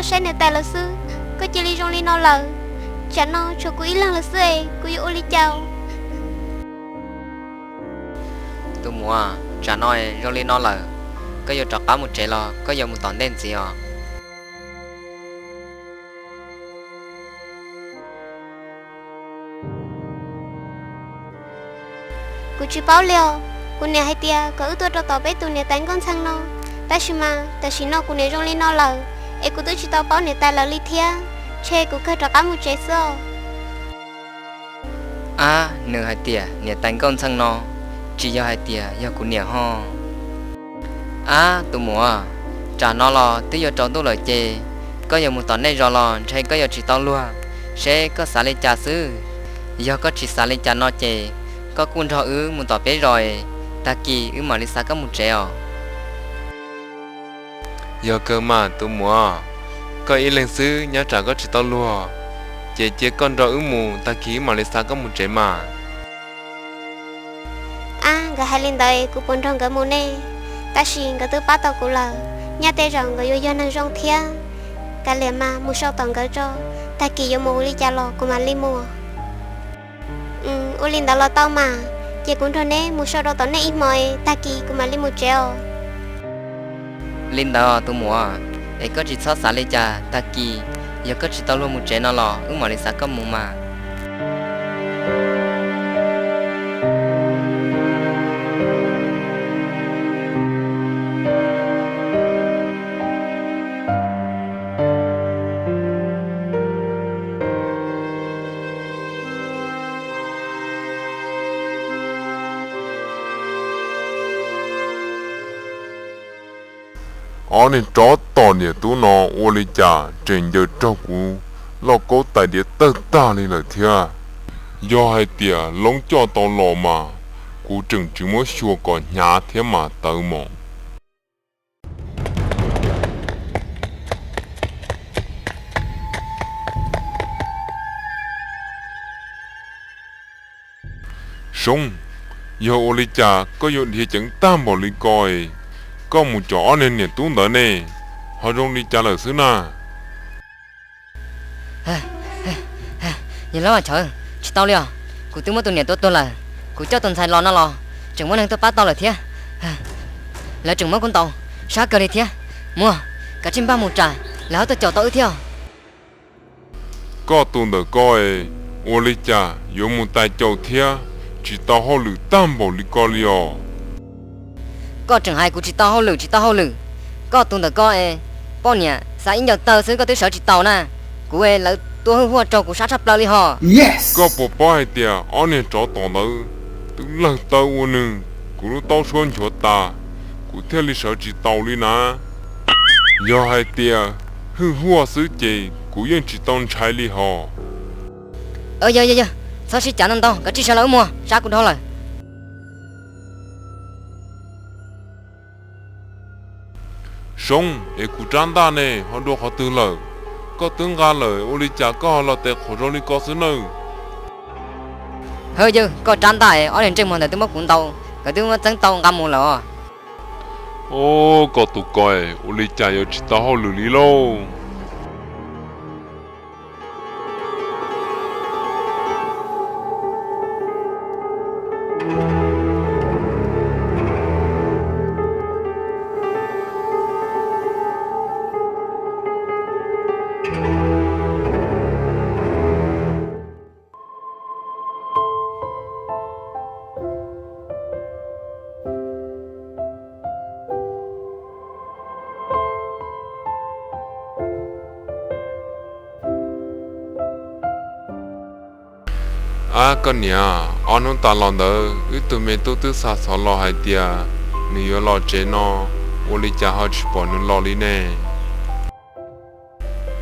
Saib niam tais lawv xwb, koj cia li zoo li no lawm. Tsam no tshuav kuv ib leeg lawm xwb es kuv yuav ua li cas? Tus muam, tsam no zoo li no lawm, koj yuav rov qab mus tsev los koj yuav mus tom ntej ntxiv os? Kuv tsis paub li os. Kuv niam hais tias kom wb tuaj rau tom peb tus niam tais nkauj ntxhee no, tab sis mas tam sim no kuv niam zoo li no lawm, es kuv twb tsis tau paub niam tais lawv li thiab. Ntshe kuv kawg rov qab mus tsev xwb os. Ab, nws hais tias niam tais nkauj ntxhee no, tsis yog hais tias yog kuv niam ho? Ab, tus muam, tsam no los twb yuav tsaus ntuj lawm ces koj yuav mus tom nej zos los ntshe koj yuav tsis tau luag, seb koj xav li cas xwb. Yog koj tsis xav li cas no ces koj kuj nrog wb mus tom peb zos es tag kis wb mam li xa koj mus tsev os. Yog kawg mas tus muam, koj ib leeg xwb nyob tsam koj tsis tau luag, ces cia koj nrog wb mus, tag kis wb mam li xa koj mus tsev mas. Ab, nkawd hais li ntawd kuv puas nrog nkawd mus ne? Tab sis nkawd twb pab tau kuv lawm, nyaj tej zaum nkawd yuav yog neeg zoo thiab. Kav liam mas mus sau tom nkawd tso, tag kis yuav mus ua li cas los kuv mam li mus. Ua li ntawd los tau mas, ces kuv nrog neb mus sau rau tom nej ib hmo es tag kis kuv mam li mus tsev os. Li ntawd tus muam, es koj tsis txhob xav li cas, tag kis yog koj tsis tau luag mus tsev no los wb mam li xa koj mus mas. Ob niag tsov tom niam tub no ua li cas tseem ncaws raug kuv lauj kaub tais diav tawg tag li lawm thiab. Yog hais tias Loob coj tau los mas kuv tseem tsis muab xyuas kom hnyav thiab mas tawv mos. Soob, yog ua li cas koj yuav dhia ceev tag npaum li ko es? Koj mus com ob niag niam tub ntawd ne, ho zoo li cas lawm xwb na? Yog lawv mas chawv, tsis tau li os. Kuv twb muab tus niam tua tuag lawm, kuv coj tus ntxhais los no los tseem muaj neeg tuaj pab tau lawm thiab. Lawv tseem muab kuv ntaus sab kawg li thiab. Muaj, kav tsij npaj mus tsam lawv ho tuaj caum tau wb thiab. Koj tus ntawm ko es, ua li cas yuav mus tais caus thiab, tsis tau hauj lwm tag npaum li ko li os? Koj tseem hais kuv tsis tau hauj lwm tsis tau hauj lwm. Koj tus ntawm ko es, poj niam xav ib ncaws tawg xwb koj twb sawv tsis taus na. Kuv es lawv tua hwj huaj raug kuv sab tshaj plaws li hos. Koj puas paub hais tias ob niag tsov tom ntawd twb lawg taw ua nws kuv lub taub suab nchuav tas, kuv thiaj li sawv tsis taus li na. Yog hais tias hwj huaj xwb ces kuv yeej tsis tau ntshai li hos. Yog yog yog, txhob sib cav ntau ntau, kav tsij sawv los wb muag, sab kuv dhau lawm. Soob, es kuv rab ntaj ne ho dua qhov twg lawm? Koj twb nqa lawm ua li cas koj ho los tes qhuav zoo li ko xwb nawb? Hawb yawg, koj rab ntaj es ob niag ntsej muag ntawd twb muab kuv ntaus, nkawd twb muab txeeb tau nqa mus lawm os. Ob, koj tus ko es ua li cas yuav tsis tau hauj lwm li lauj? Ab koj niam, ob hnub tas los ntawd wb tug me tub twb xa xov los hais tias nws yuav los tsev no, ua li cas ho tsis pom nws los li ne?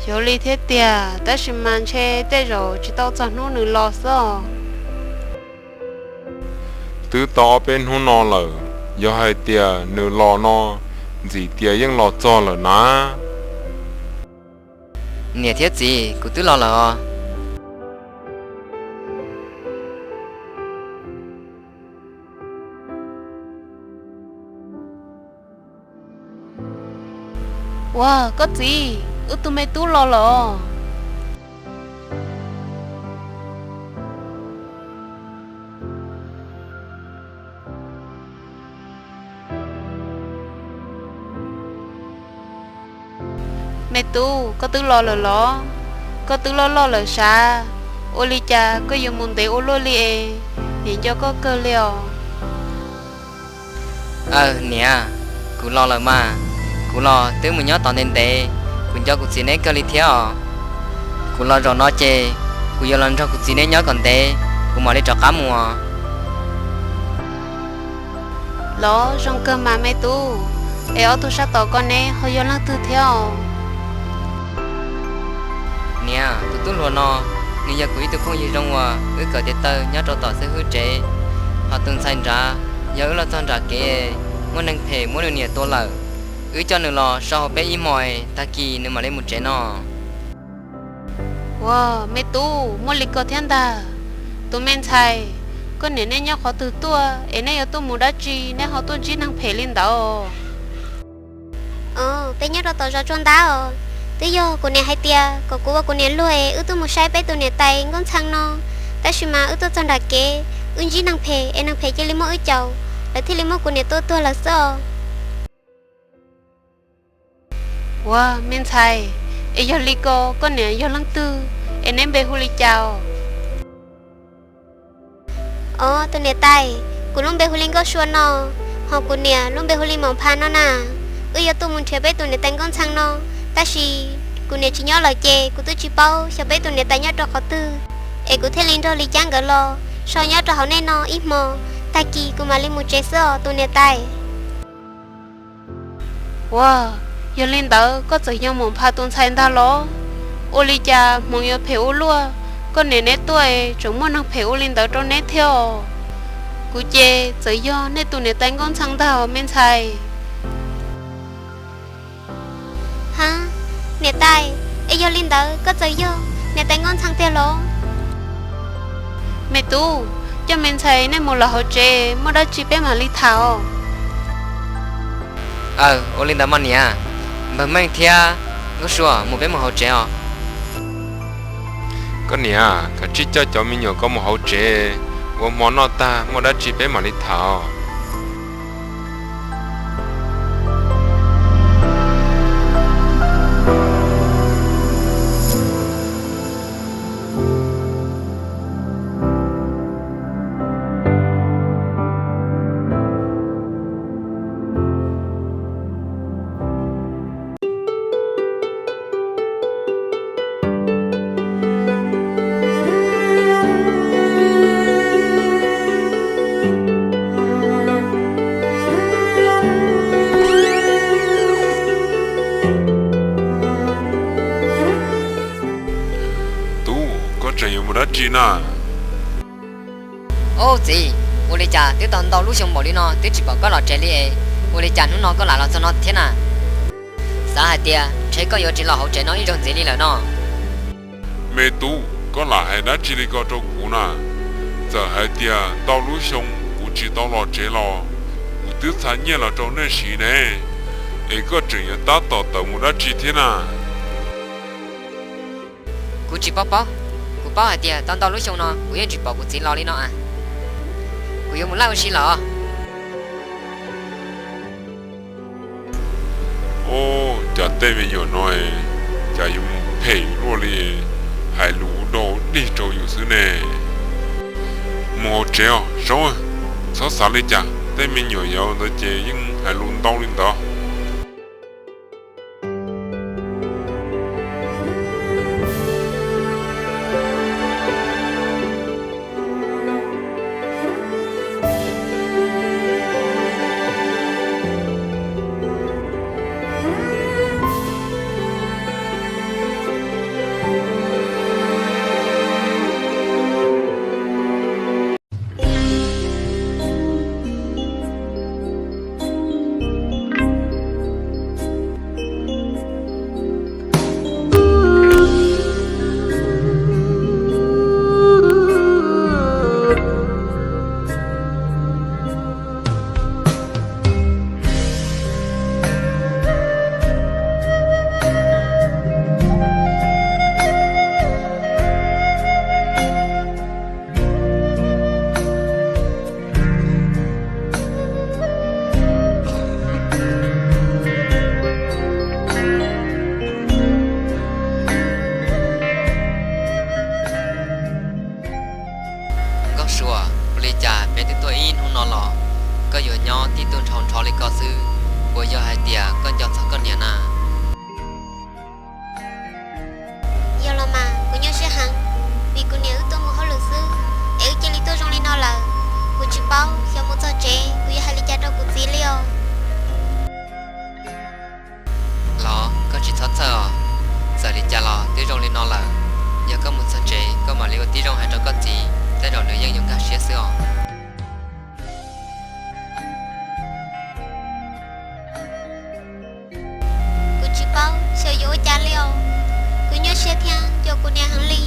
Xyov li thiab tiag, tab sis mas ntshe tej zaum tsis tau txog hnub nws los xwb os. Twb tau ob peb hnub no lawm, yog hais tias nws los no, ntxim tias yeej los txog lawm na. Niam thiab txiv, kuv twb los lawm os. Ua, koj txiv, Wb tug me tub los lawm. Me tub, koj twb los lawm los? Koj twb loj loj lawm sav, ua li cas koj yuav mus ntev ua luaj li es niam nco koj kawg li os. Aw niam, kuv los lawm mas. Kuv los twb mus nyob tod ntev ntev, kuv nco kuv txiv neb kawg li thiab os. Kuv los zaum no ces kuv yuav los nrog kuv txiv neb nyob kom ntev, kuv mam li rov qab mus. Los zoo kawg mas me tub, es ob tug sab tom ko neb ho yog leej twg thiab os? Niam, tus tub hluas no, nws yog kuv ib tug phooj ywg zoo uas wb kawm tes taw nyob rau tom xib hwb tsev. Ho tus ntxhais nrad, yog wb los txog nram kev, muaj neeg phem muab nws niam tua lawm. Wb coj nws los so hauv peb ib hmos, tag kis nws mam li mus tsev no. Ua, me tub, muaj li ko thiab ntag. Tus me ntxhais, koj niam neb nyob qhov twg tuaj es neb yuav tuaj mus dab tsi neb ho tuaj ntsib neeg phem li ntawd? Os, peb nyob rau tom zos Tsua Ntab os. Twb yog kuv niam hais tias kom kuv ua kuv niam luag es wb tuaj mus saib peb tus niam tais Nkauj Ntxhee no, tab sis mas wb tuaj txog nram kev, wb ntsib neeg phem es neeg phem cia li muab wb caum, lawv thiaj li muab kuv niam tua tuag lawm xwb os. Ua, me ntxhais, es yog li ko koj niam yog leej twg, es neb npe hu li cas os? Os, tus niam tais, kuv lub npe hu li Nkauj Sua no, ho kuv niam lub npe hu li Maum Npha no na. Wb yuav tuaj mus nrhiav peb tus niam tais Nkauj Ntxhee no, tab sis kuv niam tsis nyob lawm ces kuv twb tsis paub xyov peb tus niam tais nyob rau qhov twg, es kuv thiaj li nrog Lis Cab nkawd los so nyob rau hauv nej no ib hmos, tag kis kuv mam li mus tsev xwb os tus niam tais. Ua, yog li ntawd koj txawm yog Maum Npha tus ntxhais ntag los? Ua li cas hmoov yuav phem ua luaj, koj niam neb tuaj es tseem muaj neeg phem ua li ntawd rau neb thiab os? Kuv ces txawm yog nej tus niam tais Nkauj Ntxhee ntag os me ntxhais. Ha, niam tais, es yog li ntawd koj txawm yog niam tais Nkauj Ntxhee tiag los? Me tub, coj me ntxhais nej mus lawm hauv tsev, muaj dab tsi peb mam li tham os. Aw, ua li ntawd mas niam. Npawg Meej thiab Nkauj Sua, mus peb mus hauv tsev os. Koj niam, kav tsij coj cov me nyuam ko mus hauv tsev, ua hmo noj tag muaj dab tsi peb mam li tham os. Tub, koj tseem yuav mus dab tsi na? Ub txiv, ua li cas twb tau ntau lub xyoo npaum li no twb tsis pom koj los tsev li es, ua li cas hnub no koj lam los txog no thiab na? Xav hais tias ntshe koj yuav tsis los hauv tsev no ib zaug ntxiv li lawm no. Me tub, koj lam hais dab tsi li ko rau kuv na? Txawm hais tias ntau lub xyoo kuv tsis tau los tsev los, kuv twb txhais nyiaj los rau nej siv ne, es koj tseem yuav tab tom tawm mus dab tsi thiab na? Kuv tsis paub paub, kuv paub hais tias tau ntau lub xyoo no kuv yeej tsis pom kuv txiv los li no. Kuv yuav mus laj ua si lawm. Ub, cas tej me nyuam no cas yuav mus phem luaj li, hais lus ua dog ua dig rau yus xwb ne. Mus hauv tsev os Soob, txhob xav li cas, tej me nyuam yaus ntawd ces yeej hais lus ntau li ntawd. Sua, ua li cas peb twb tuaj ib hnub no los koj yuav nyob tib tug nrhau nrho li ko xwb? Puas yog hais tias koj nco txog koj niam na? Yog los mas kuv nyuaj siab heev, vim kuv niam wb tuaj mus hauj lwm xwb es wb cia li tuaj zoo li no lawm. Kuv tsis paub xyov mus txog tsev kuv yuav hais li cas rau kuv txiv li os. Los koj tsis txhob txhawj os, txawm li cas los twb zoo li no lawm. Yog koj mus txog tsev koj mam li ua tib zoo hais rau koj txiv, tej zaum nws yeej yuav nkag siab xwb os. Kuv tsis paub xyov yuav ua cas li os. Kuv nyuaj siab thiab nco kuv niam heev li.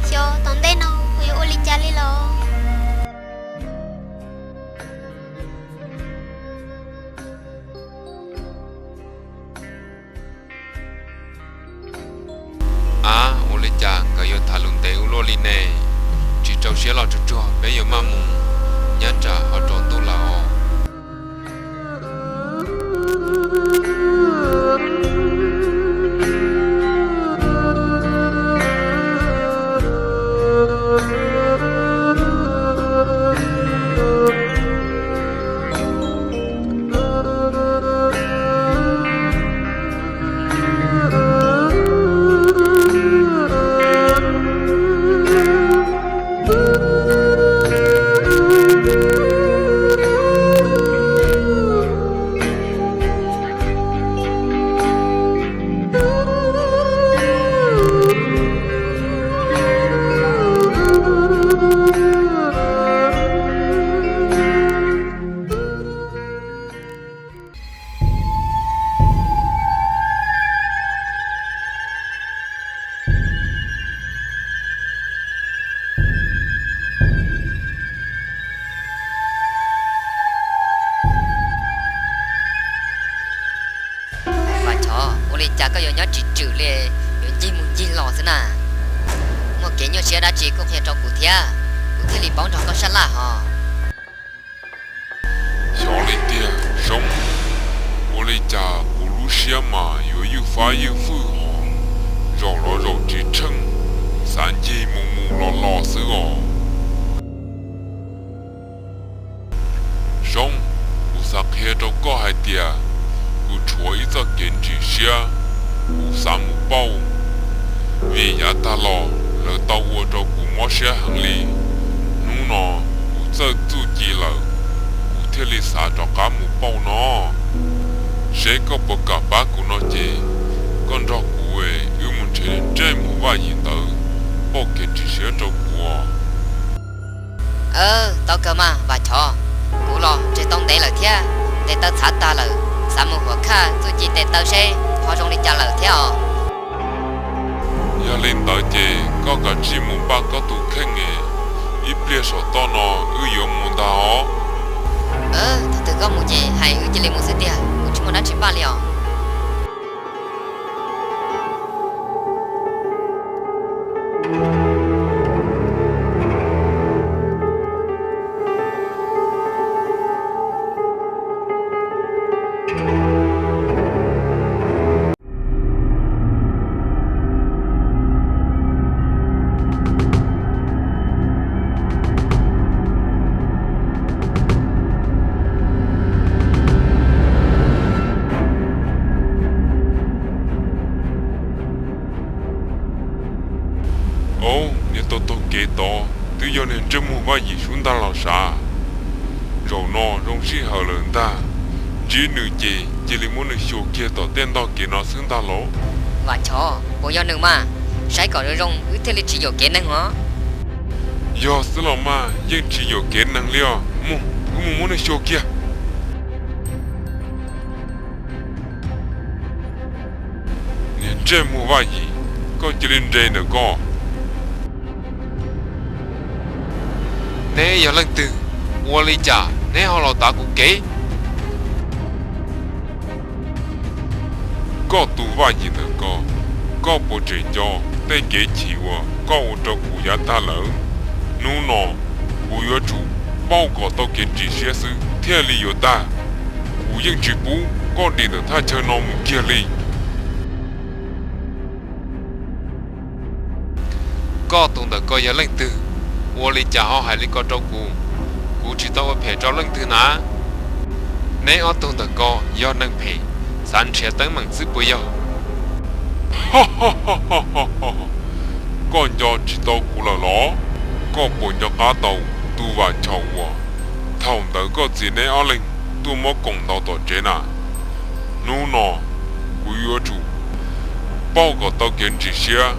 Xyov tom ntej no kuv yuav ua li cas li los. Ab, ua li cas nkawd yuav tham lus ntev ua luaj li ne? Tsis rau siab los tsuag tsuag peb yuav maj mus, nyob tsam ho tsaus ntuj lawm os. Vam Chov, ua li cas koj yuav nyob tsis tswm li, yuav ncig mus ncig los xwb na? Muaj kev nyuaj siab dab tsi kuj qhia rau kuv thiab, kuv thiaj li paub nrog koj sab laj hos. Xyov li tiag Soob, ua li cas kuv lub siab mas yuav ywj fab ywj fwj hos, zaum los zaum tsis tsheej, xav ncig mus mus los los xwb os. Soob, kuv xav qhia rau koj hais tias kuv tshuav ib txoj kev ntsim siab, kuv xav mus pauj, vim yav tag los lawv tau ua rau kuv mob siab heev li. Hnub no kuv txawj txuj ci lawm, kuv thiaj li xav rov qab mus pauj no. Seb koj puas kam pab kuv no ces koj nrog kuv es wb mus nrhiav ntsej muag Vaj Yim ntawd pauj kev ntsim siab rau kuv os. Tau kawg mas Vam Chov, kuv los ntseg tau ntev lawm thiab, tes taw txhav tag lawm, xav mus huam khaj txuj ci tes taw seb ho zoo li cas lawm thiab os. Yog li ntawd ces koj kav tsij mus npaj koj tus kheej es ib pliag saum toj no wb yuav mus ntag os. Thaum twg koj mus ces hais wb cia li mus xwb tiag, kuv tsis muaj dab tsi npaj li os. Au, niag tau taug kev tod twb yog niag ntsej muag Vaj Yim sub ntag los sav. Zaum no zoo sij hawm lawm ntag, ntsib nws ces cia li muab nws xyuas kiag tom tej ntog kev no xwb ntag lauj. Vam Chov, puas yog nws mas? Saib kom zoo zoo wb thiaj li tsis yuam kev neeg os. Yog xwb los mas yeej tsis yuam kev neeg li os. Mus, wb mus muab nws xyuas kiag. Niag ntsej muag Vaj Yim, koj cia li nres ntawm ko. Neb yog leej twg? Ua li cas neb ho los tav kuv kev? Koj tus Vaj Yim ntawm ko, koj puas tseem nco tej kev chim uas koj ua rau kuv yav tag lawm? Hnub no kuv yuav tsum pauj kom tau kev ntsim siab xwb thiaj li yuav tag. Kuv yeej tsis pub koj dim ntawm thaj chaw no mus kiag li. Koj tus ntawm ko yog leej twg? Ua li cas ho hais li ko rau kuv? Kuv tsis tau ua phem rau leej twg na. Neb ob tug ntawm ko yog neeg phem, xav nrhiav teeb meem xwb puas yog? Koj nco tsis tau kuv lawm los? Koj puas nco qab tau tus Vam Chom uas thaum ntawd koj txiv neb ob leeg tuaj muab koom ntaus tom tsev na? Hnub no kuv yuav tsum pauj kom tau kev ntsis siab,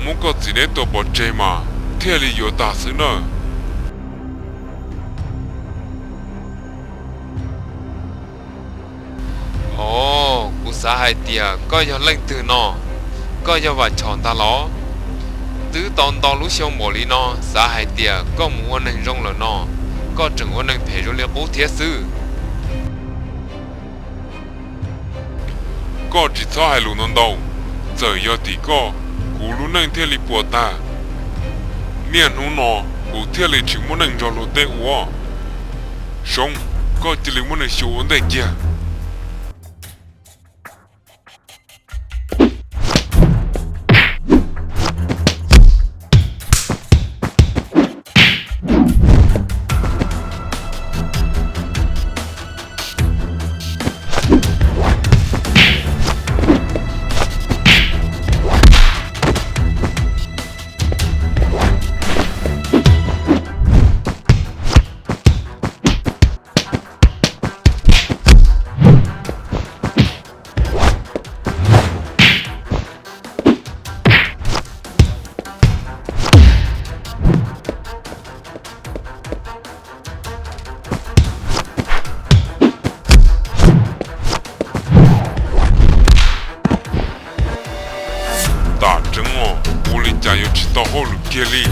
muab koj txiv neb tua pov tseg mas thiaj li yuav tag xwb na. Os, kuv xav hais tias koj yog leej twg no, koj yog Vam Chom ntag los? Twb tau ntau lub xyoo npaum li no xav hais tias koj mus ua neeg zoo lawm no, koj tseem ua neeg phem zoo li qub thiab xwb. Koj tsis txhob hais lus ntau ntau, txawm yog tim koj, kuv lub neej thiaj li puas tag. Niaj hnub no kuv thiaj li tsis muaj neej nrog luag tej ua. Soob, koj cia li muab nws xyu ua ntej kiag. Tam tseeb os, ua li cas yuav tsis tau hauj lwm kiag li.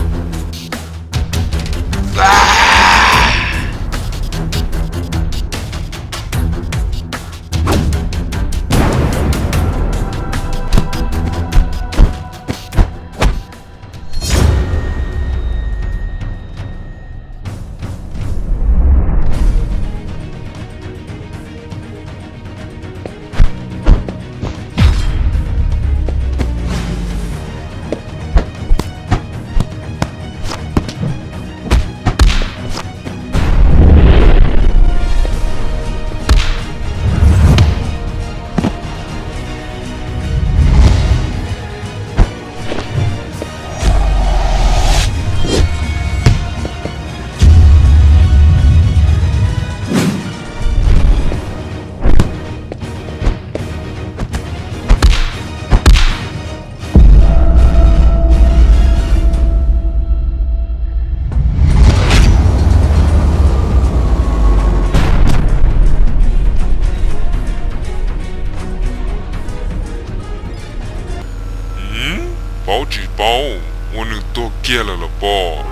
Paub tsis paub, ua nws tuag kiag lawm los pom.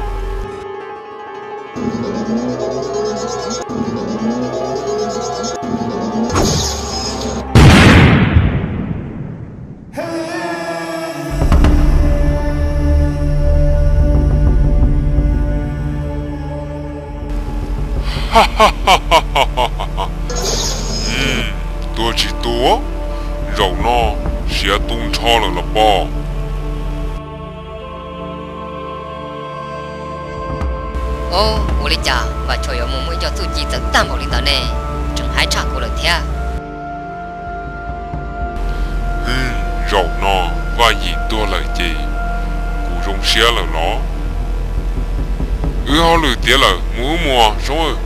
Tuag tsis tuag, zaum no siav tu nrho lawm los pom. Ub, ua li cas Vam Chom yuav mus muaj ib co txuj ci txawv tag npaum li ntawd ne? Tseem haib tshaj kuv lawm thiab. Zaum no Vaj Yim tuag lawm ces kuv zoo siab lawm los? Wb hauj lwm tiav lawm, mus wb mus Soob.